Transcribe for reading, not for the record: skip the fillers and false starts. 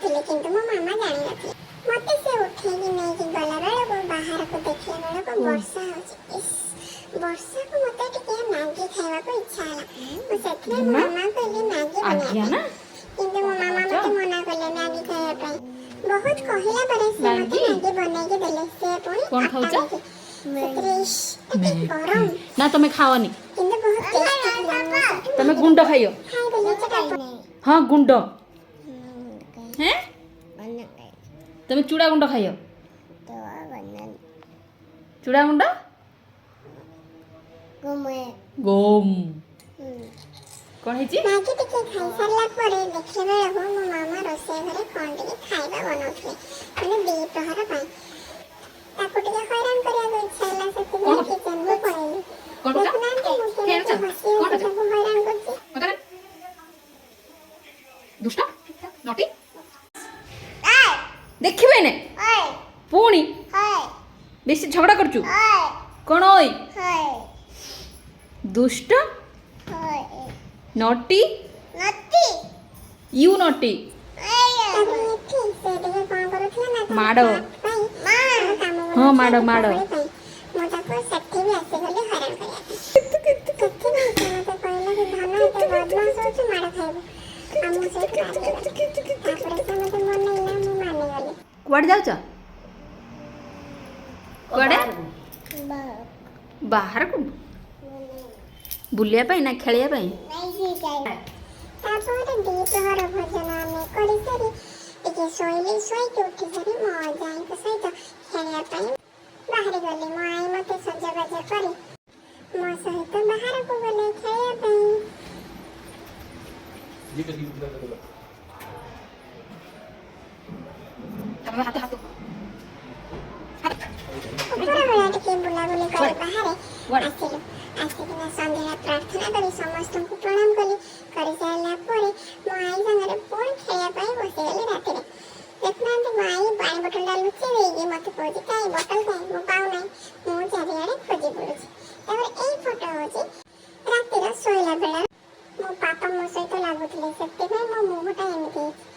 ଶୋଉଥିଲି, କିନ୍ତୁ ମୋ ମାମା ଜାଣିନଥିଲେ। ମତେ ସେ ଉଠେଇକି ନେଇକି ଗଲା ବେଳକୁ ବାହାରକୁ ଦେଖିଲା ବେଳକୁ ବର୍ଷା ହଉଛି। ଇସ୍, ବର୍ଷାକୁ ମତେ ଟିକେ ମ୍ୟାଗି ଖାଇବାକୁ ଇଚ୍ଛା ହେଲା। ମୁଁ ସେଥିପାଇଁ ମୋ ମାମା? ମାମା କହିଲି ମ୍ୟାଗି ବନେଇବା ଆଜ୍ଞା ପାଇଁ। ନା। କିନ୍ତୁ ମୋ ମାମା ମତେ ମନା କଲେ ମ୍ୟାଗି ଖାଇବା ପାଇଁ। ବହୁତ କହିଲା ପରେ ସେ ମତେ ମ୍ୟାଗି? ମ୍ୟାଗି ବନେଇକି ଦେଲେ, ସେ ପୁଣି କଣ ଅଟା ଖାଉଛ? ମ୍ୟାଗି। ସେଥିରେ ଇସ୍, ଏତେ ଗରମ, ନା, ତମେ ଖାଅନି। କିନ୍ତୁ ବହୁତ ଟେଷ୍ଟି ଥିଲା। ମୁଁ ସେଇଠୁ ତମେ ଗୁଣ୍ଡ ଖାଇବ। ଖାଇଦେଲି ସେଟା। ହଁ, ଗୁଣ୍ଡ ହେଁ। ତମେ ଚୁଡ଼ା ଗୁଣ୍ଡ ଖାଇବ। ଚୁଡ଼ା ଗୁଣ୍ଡ ଗୋମ୍ କଣ ହେଇଛି? ମ୍ୟାଗି ଟିକେ ଖାଇସାରିଲା ପରେ ଦେଖିଲା ବେଳକୁ ମୋ ମାମା ରୋଷେଇ ଘରେ କଣ ଟିକେ ଖାଇବା ବନାଉଥିଲେ, ମାନେ ଦ୍ୱିପ୍ରହର ପାଇଁ। ତାକୁ ଟିକେ ହଇରାଣ କରିବାକୁ ଇଚ୍ଛା ହେଲା, ସେଥିପାଇଁ କଣ? କିଚେନକୁ ପଳେଇଲି। କଣ କରୁଛ? ଦେଖୁନାହାନ୍ତି ମୁଁ କେମିତି ଖେଳୁଛ? ହସି କଣ ହସି କରୁଛ? ତାକୁ ହଇରାଣ କରୁଛି। ଦୁଷ୍ଟ ନଟି ଦେଖିବେ ନେ। ପୁଣି ବେଶୀ ଝଗଡ଼ା କରୁଛୁ କଣ? ଓଇ ଦୁଷ୍ଟ ନଟି, you ନଟି। ତାପରେ ଏଠି ସେ ଟିକେ କଣ କରୁଥିଲା ନା ତାର ମାଡ଼। କ୍ରାଫ୍ଟ ପାଇଁ କଣ କାମ ହଁ, ବନାଉଥିଲା ମାଡ଼, ମାଡ଼। ଦୀପାବଳି ପାଇଁ। ମୁଁ ତାକୁ ସେଠି ବି ଆସିଗଲି ହଇରାଣ କରିବା ପାଇଁ। ସେଥିପାଇଁ ସେ ମତେ କହିଲା କି ଧନ, ଏତେ ବଦମାସ ହଉଛୁ, ମାଡ଼ ଖାଇବୁ। ଆଉ ମୁଁ ସେଇଠୁ ରାଗିଗଲି। ତାପରେ ସେ ମତେ ମନେଇଲା, ମୁଁ ମାନିଗଲି। କୁଆଡ଼େ ଯାଉଛ? କୁଆଡ଼େ? ବାହାରକୁ ବୁଲିବା ପାଇଁ ନା ଖେଳିବା ପାଇଁ? ତାପରେ ଦ୍ୱିପ୍ରହର ଭୋଜନ ଆମେ କରିସାରି ଟିକେ ଶୋଇଲି। ଶୋଇକି ଉଠି ସାରି ମୋ ଅଜାଙ୍କ ସହିତ ଖେଳିବା ପାଇଁ ବାହାରି ଗଲି। ମୋ ଆଈ ମତେ ସଜବାଜ କରି ମୋ ସହିତ ବାହାରକୁ ଗଲେ ଖେଳିବା ପାଇଁ। ହାତ ହାତ। ଉପର ବେଳା ଟିକେ ବୁଲାବୁଲି କରି ବାହାରେ କୁଆଡ଼େ? ଆସିଲୁ। ଆସିକିନା ସନ୍ଧ୍ୟା ପ୍ରାର୍ଥନା କରି ସମସ୍ତଙ୍କୁ ପ୍ରଣାମ କଲି। କରିସାରିଲା ପରେ ମୋ ଆଈ ସାଙ୍ଗରେ ପୁଣି ଖେଳିବା ପାଇଁ ବସିଗଲି ରାତିରେ। ଦେଖୁନାହାନ୍ତି, ମୋ ଆଈ ପାଣି ବୋଟଲଟା ଲୁଚେଇ ଦେଇକି ମତେ କହୁଛି, କାଇଁ ବୋଟଲ କାଇଁ, ମୁଁ ପାଉନାହିଁ। ମୁଁ ଚାରିଆଡ଼େ ଖୋଜି ବୁଲୁଛି। ତାପରେ ଏଇ ଫଟୋ ହେଉଛି ରାତିର ଶୋଇଲା ବେଳ। ମୋ ପାପା ମୋ ସହିତ ଲାଗୁଥିଲେ, ସେଥିପାଇଁ ମୋ ମୁହଁଟା ଏମିତି ହେଇଛି।